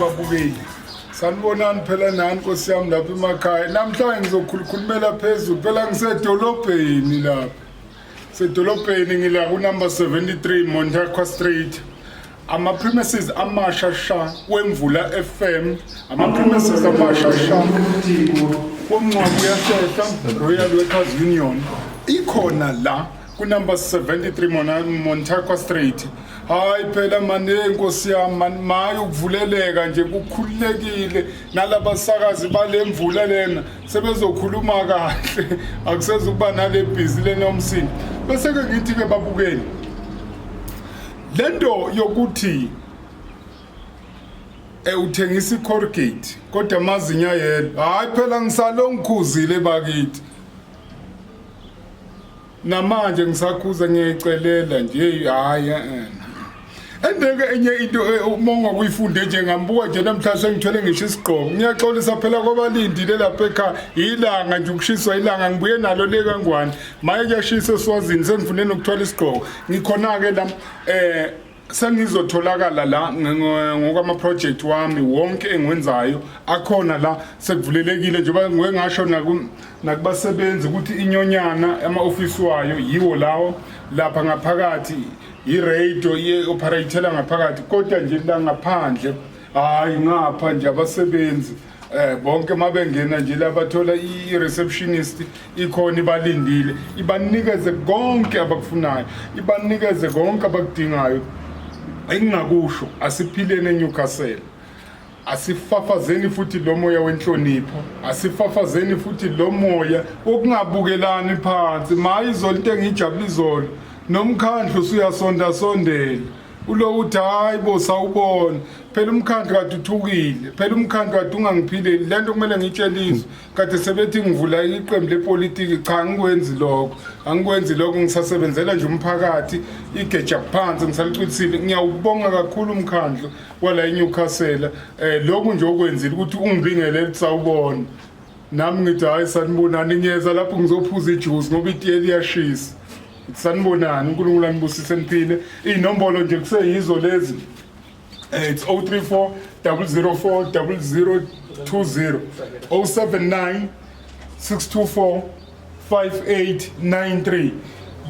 Babukeli, sanibonani phela nani nkosi yami lapha emakhaya. Namhlanje ngizokhulukhulumela phezulu phela, ngisedolobheni lapha, sedolobheni ngila ku-number 73 Montaqua Street, ama-premises amasha sha kweMvula FM, ama-premises amasha sha komncwabo uyahlehla Royal Workers Union ikhona la ku-number 73 Montaqua Street. Hayi phela mane, nkosi yami mani, maye ukuvuleleka nje, kukhululekile, nalabasakazi bale mvula lena sebezokhuluma kahle, akusezukuba nale bhizi lena yomsindo. Bese-ke ngithi-ke babukeli, lento yokuthi uthengisa i-Colgate kodwa amazinyo ayedwa, hayi phela ngisalo ngikhuzile bakithi, namanje ngisakhuza, ngiyayicelela nje, hayi Endeke enye into uma ungakuyifunde nje, ngambuka nje namhlanje sengithwele ngisho isigqoko. Ngiyaxolisa phela kwabalindile lapha ekhaya, ilanga nje, ukushiswa ilanga, ngibuye nalo le kangwane, maye kuyashisa eSwazini, sengifune nokuthwala isigqoko. Ngikhona-ke la, sengizotholakala la ngokwama project wami wonke engiwenzayo akhona la, sekuvulelekile njengoba ngike ngasho nakubasebenzi ukuthi inyonyana ama-ofisi wayo yiwo lawo lapha ngaphakathi, i-radio iye-operate-ela ngaphakathi, kodwa nje la ngaphandle, hhayi ngapha nje abasebenzi bonke mabengena nje la bathola i-receptionist ikhona ibalindile, ibanikeze konke abakufunayo, ibanikeze konke abakudingayo. Engingakusho, asiphileni eNewcastle, asifafazeni futhi lo moya wenhlonipho, asifafazeni futhi lo moya wokungabukelani phansi. Maye izolo into engiyijabula izolo, nomkhandlu usuyasonda sondela ulo uthi hayi bo, sawubona phela umkhandlu kade uthukile, phela umkhandlu kade ungangiphileli le nto kumele ngitsheliswe, kade sebethi ngivula iqembu lepolitiki. Cha, angikwenzi lokho, angikwenzi lokho, ngisasebenzela nje umphakathi, igeja phansi ngisalicwilisile. Ngiyawubonga kakhulu umkhandlu wala eNewcastle, lokhu nje okwenzile ukuthi ungibingelele, sawubona, nami ngithi hayi sanibonani, ngiyeza lapho ngizophuza ijuice ngoba itiye liyashisa. Sanibonani, uNkulunkulu anibusise, niphile. Iy'nombolo nje kuseyizo lezi. It's 034 004 0020, 079 624 5893.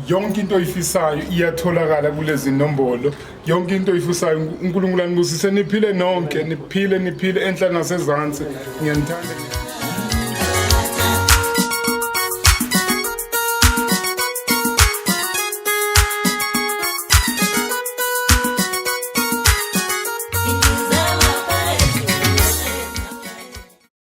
Yonke into oyifisayo iyatholakala kulezi nombolo, yonke into oyifisayo. UNkulunkulu anibusise, niphile nonke, niphile, niphile enhla nasezansi, ngiyanithanda.